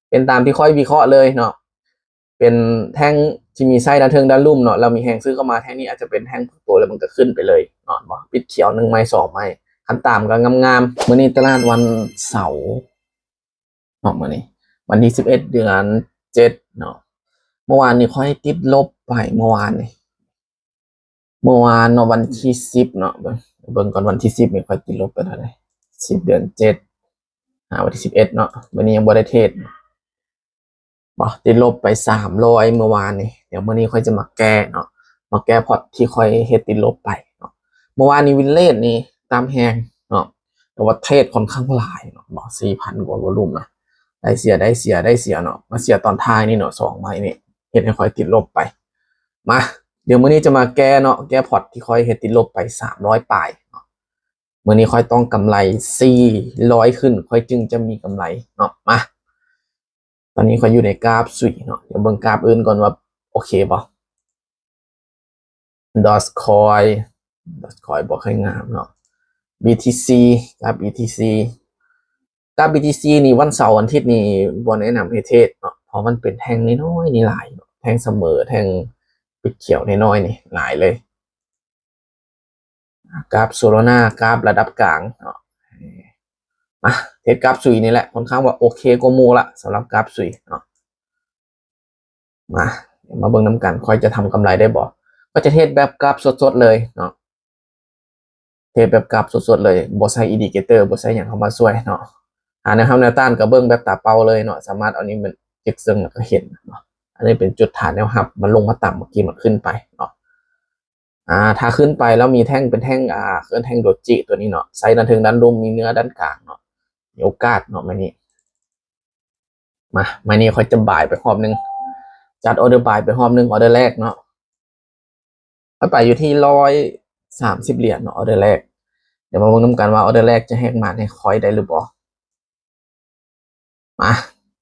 ເປັນຕາມທີ່ຂ້ອຍວິເຄາະເລີຍເນາະ ເປັນແທ່ງທີ່ມີໄສ້ດ້ານເທິງດ້ານລຸ່ມເນາະ ແລ້ວມີແຮງຊື້ເຂົ້າມາ ແທ່ງນີ້ອາດຈະເປັນແທ່ງໂຕ ແລ້ວມັນກໍຂຶ້ນໄປເລີຍເນາະ ບໍ່ ປິດຂຽວໜຶ່ງໄມ້ສອງໄມ້ ຄັນຕາມກໍງາມໆ. ມື້ນີ້ຕະຫຼາດວັນເສົາເນາະ ມື້ນີ້ວັນທີສິບເອັດ ເດືອນເຈັດເນາະ ເມື່ອວານນີ້ຂ້ອຍຕິດລົບໄປ ເມື່ອວານນີ້ ເມື່ອວານເນາະ ວັນທີສິບເນາະ ເບິ່ງ ເບິ່ງກ່ອນ ວັນທີສິບນີ້ຂ້ອຍຕິດລົບໄປເທົ່າໃດ? ສິບ ເດືອນເຈັດ ຫາວັນທີສິບເອັດເນາະ ມື້ນີ້ຍັງບໍ່ໄດ້ເທຣດ ບໍ່ ຕິດລົບໄປສາມຮ້ອຍເມື່ອວານນີ້. ດຽວມື້ນີ້ຂ້ອຍຈະມາແກ້ເນາະ ມາແກ້ພອດທີ່ຂ້ອຍເຮັດຕິດລົບໄປເນາະ. ເມື່ອວານນີ້ວິນເລດນີ້ຕ່ຳແຮງເນາະ ແຕ່ວ່າເທຣດຂ້ອນຂ້າງຫຼາຍເນາະ ບໍ່ ສີ່ພັນກວ່າວໍລຸ່ມນະ ໄດ້ເສຍ ໄດ້ເສຍ ໄດ້ເສຍເນາະ ມາເສຍຕອນທ້າຍນີ້ເນາະ ສອງໃບນີ້ ເຮັດໃຫ້ຂ້ອຍຕິດລົບໄປ. ມາ ດຽວມື້ນີ້ຈະມາແກ້ເນາະ ແກ້ພອດທີ່ຂ້ອຍເຮັດຕິດລົບໄປສາມຮ້ອຍປາຍເນາະ. ມື້ນີ້ຂ້ອຍຕ້ອງກຳໄລສີ່ຮ້ອຍຂຶ້ນ ຂ້ອຍຈຶ່ງຈະມີກຳໄລເນາະ. ມາ ຕອນນີ້ຂ້ອຍຢູ່ໃນກາບສຸຍເນາະ ດຽວເບິ່ງກາບອື່ນກ່ອນວ່າໂອເຄບໍ່. ດອດຄອຍ ດອດຄອຍບໍ່ຄ່ອຍງາມເນາະ. ບີທີຊີ ກາບບີທີຊີ ກາບບີທີຊີນີ້ ວັນເສົາວັນອາທິດນີ້ບໍ່ແນະນຳໃຫ້ເທຣດເນາະ ເພາະມັນເປັນແທ່ງນ້ອຍໆນີ້ຫຼາຍເນາະ ແທ່ງສະເໝີ ແທ່ງປິດຂຽວນ້ອຍໆນີ້ຫຼາຍເລີຍ. ກາບໂຊລານາ ກາບລະດັບກາງເນາະ. ມາ ເທຣດກາບສຸຍນີ້ແຫຼະ ຂ້ອນຂ້າງວ່າໂອເຄກວ່າໝູ່ລະ ສຳລັບກາບສຸຍເນາະ. ມາ ດຽວມາເບິ່ງນຳກັນ ຂ້ອຍຈະທຳກຳໄລໄດ້ບໍ່? ຂ້ອຍຈະເທຣດແບບກາບສົດໆເລີຍເນາະ ເທຣດແບບກາບສົດໆເລີຍ ບໍ່ໃຊ້ອິນດິເຄເຕີ ບໍ່ໃຊ້ຫຍັງເຂົ້າມາຊ່ວຍເນາະ. ຫາແນວຮັບແນວຕ້ານກໍເບິ່ງແບບຕາເປົ່າເລີຍເນາະ ສາມາດເອົານີ້ມັນຈິກເຊິ່ງ ແລ້ວກໍເຫັນເນາະ. ອັນນີ້ເປັນຈຸດຖານແນວຮັບ ມັນລົງມາຕ່ຳ ເມື່ອກີ້ມັນຂຶ້ນໄປເນາະ. ອ່າ ຖ້າຂຶ້ນໄປແລ້ວມີແທ່ງເປັນແທ່ງ ອ່າ ເອີ້ນແທ່ງໂດຈິຕົວນີ້ເນາະ ໄສ້ດ້ານເທິງດ້ານລຸ່ມ ມີເນື້ອດ້ານກາງເນາະ ມີໂອກາດເນາະ ມື້ນີ້. ມາ ມື້ນີ້ຂ້ອຍຈະບາຍໄປຮອບໜຶ່ງ ຈັດອອເດີບາຍໄປຮອບໜຶ່ງ ອອເດີແລກເນາະ ຂ້ອຍໄປຢູ່ທີ່ຮ້ອຍສາມສິບຫຼຽນເນາະ ອອເດີແລກ. ດຽວມາເບິ່ງນຳກັນວ່າອອເດີແລກຈະແຫກໝານໃຫ້ຂ້ອຍໄດ້ຫຼືບໍ່. ມາ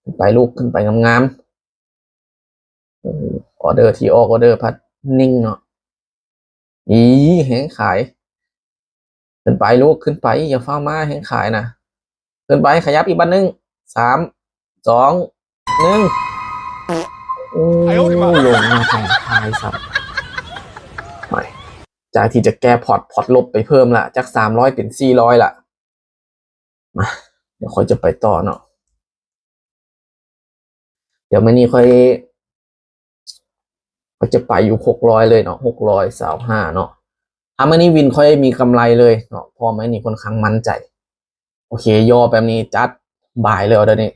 ຂຶ້ນໄປລູກ ຂຶ້ນໄປງາມໆ. ໂອ້ ອອເດີທີ່ອອກ ອອເດີພັດນິ່ງເນາະ. ອີ ແຮງຂາຍ ຂຶ້ນໄປລູກ ຂຶ້ນໄປ ຢ່າຟ້າວມາ ແຮງຂາຍນະ. ຂຶ້ນໄປ ຂະຫຍັບອີກບາດໜຶ່ງ ສາມ ສອງ ໜຶ່ງ. ໂອ້ ລົງມາທາງທ້າຍຊ້ຳ. ໂອ້ຍ ຈາກທີ່ຈະແກ້ພອດ ພອດລົບໄປເພີ່ມລະ ຈາກສາມຮ້ອຍເປັນສີ່ຮ້ອຍລະ. ມາ ດຽວຂ້ອຍຈະໄປຕໍ່ເນາະ. ດຽວມື້ນີ້ຂ້ອຍ ຂ້ອຍຈະໄປຢູ່ຫົກຮ້ອຍເລີຍເນາະ ຫົກຮ້ອຍຊາວຫ້າເນາະ. ຖ້າມື້ນີ້ວິນຂ້ອຍມີກຳໄລເລີຍເນາະ ເພາະວ່າມື້ນີ້ຂ້ອນຂ້າງໝັ້ນໃຈ. ໂອເຄ ຍໍແບບນີ້ຈັດບາຍເລີຍເດີນີ້.